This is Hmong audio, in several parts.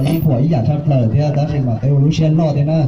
Yeej pom ib yam tshaj plaws thiab tab sis mas peb ua lub siab loj thiab na.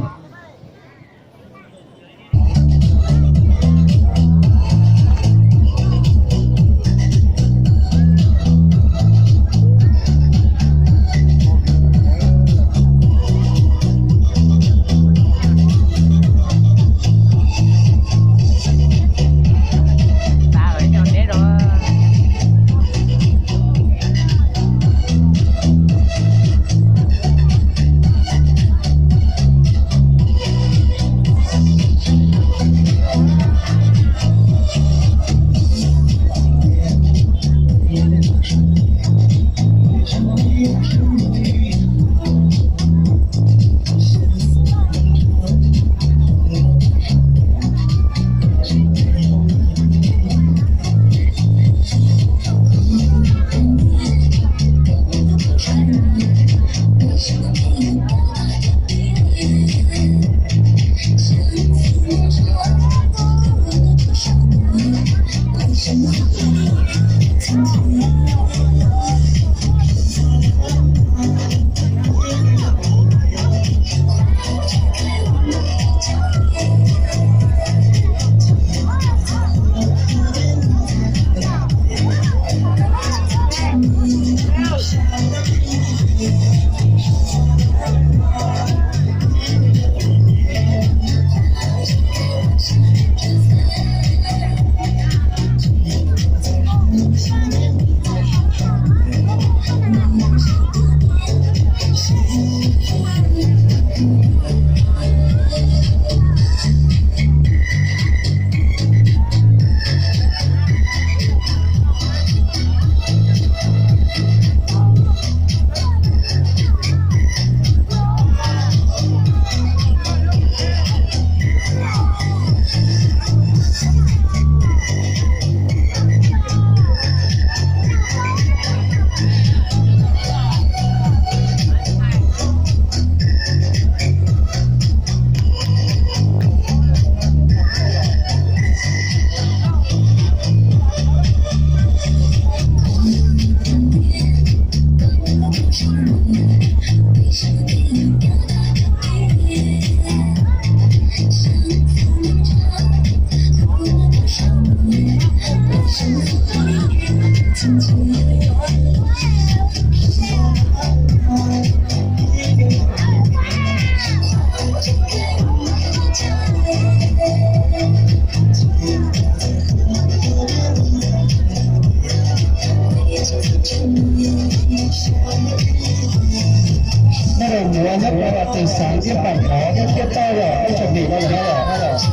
Nyob rau muav nyob rau tus xeev thiab pam thov thiab thiab toj los koj tseem dim los yog no los.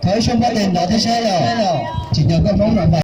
Thov ib suab npaj tes nrov thiab saib los, tsis nco koj Hmoob no.